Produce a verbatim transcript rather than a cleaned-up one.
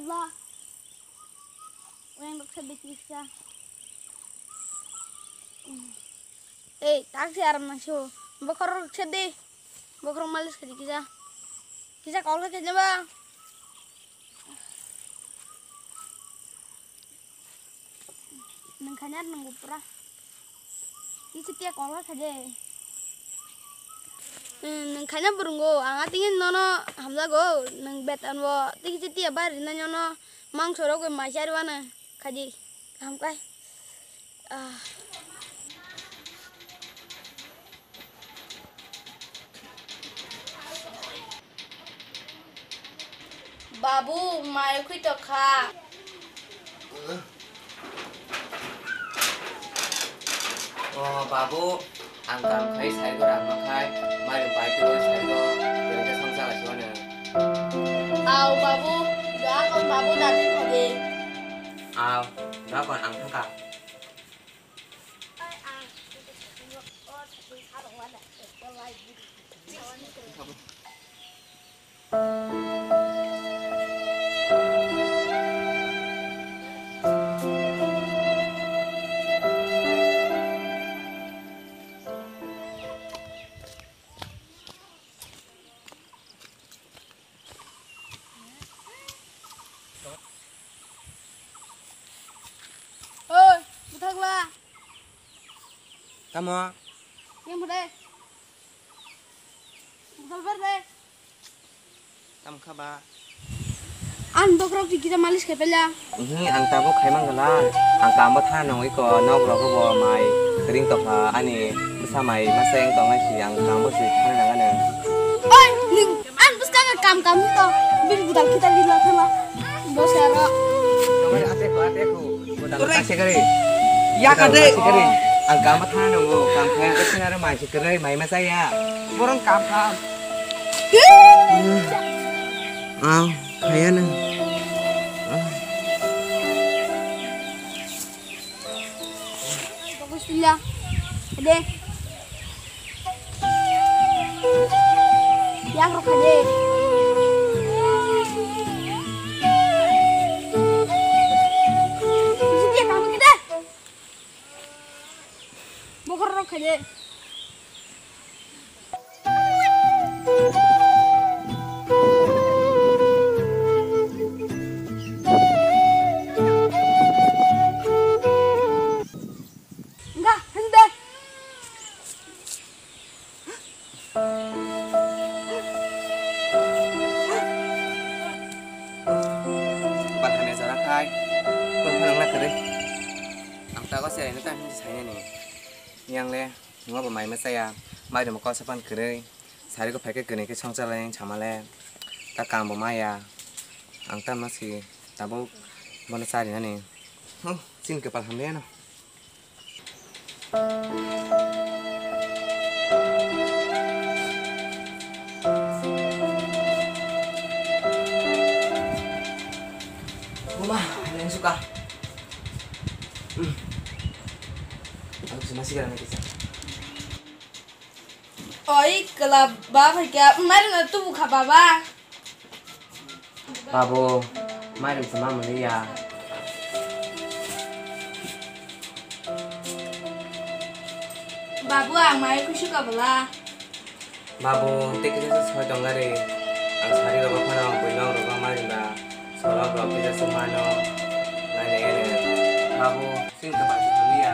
Ba. Weng rok sa bikri sa. Ei, tak si aram nang so. Bokhorok se de. Bokhorok malis khaji kisa. Kisa kol khaji ba. Nang khanya nang gupra. Kisa tia kol khaji. Nang khanya burungo. Ang atingin nono hamjago. Nang betan bo. Tiki tia bari na nono. Mangso rok bai mai chari wana. Khaji. Kaham kai. Ah. Babu, mai khwi tokha. O babu, ang kam khai sai ko rang ma khai, mai rung pai ko sai ko, beri ka song sa la chuan. Au babu, ga kon babu dati khage. Au, ga kon ang thangka. Oi, buthakla. Tamo? Yang bude. Buthal ber de. Tam kha ba? Ang bokhorok ti kisa malis khai pela. Ihi, ang tabuk khai mang gala. Ang kambo tha nongwi ko, nok rok bo mai ring tokha ani bwsa mai masa yang tongnai si ang kambo si thana nangani. Oi, ning, ang bwskang kam kam to. Bil budal kita bil la thela. Bosero. Nongari ate ko, ate ko. Budal ta se kare. Ya ka de. Budal ta se kare. Ang kambo tha nongo, kam khai ang sinaro mai se kare, mai masa ya. Borong kam kam. Ang khayana. Bagus pila. Ade. Yang rok ade. Bisa dia kamu kita. Bokhorok khai de. Enggak, hende. Bal hamya jora khai, kun phano wngna kwrwi. Ang tago cherai no tamo hinwi sainani. Yang le, nungma bo mai ma chaya, mai rwma kosa pan kwrwi. Sari ko phaikhe kwnwi khe songcha lai sama le. Ta kam bo maya. Ang tamo si tabuk bono charinani. Huh, chini kwpal hamya no. Buma, neng suka. Hmm. Aku cuma sih karena kisah. Oi, kela ba phaikha, mari no tubu kha baba. Babu, mairum sama maliya. Babu, ang mai kusu kabala. Babu, tei kisa soi tong gari. Ang sari rogo phano, buino rogo mairum da. Solok rok kisa sumano. Nai nai ene. Babu, sing kapan sumaliya.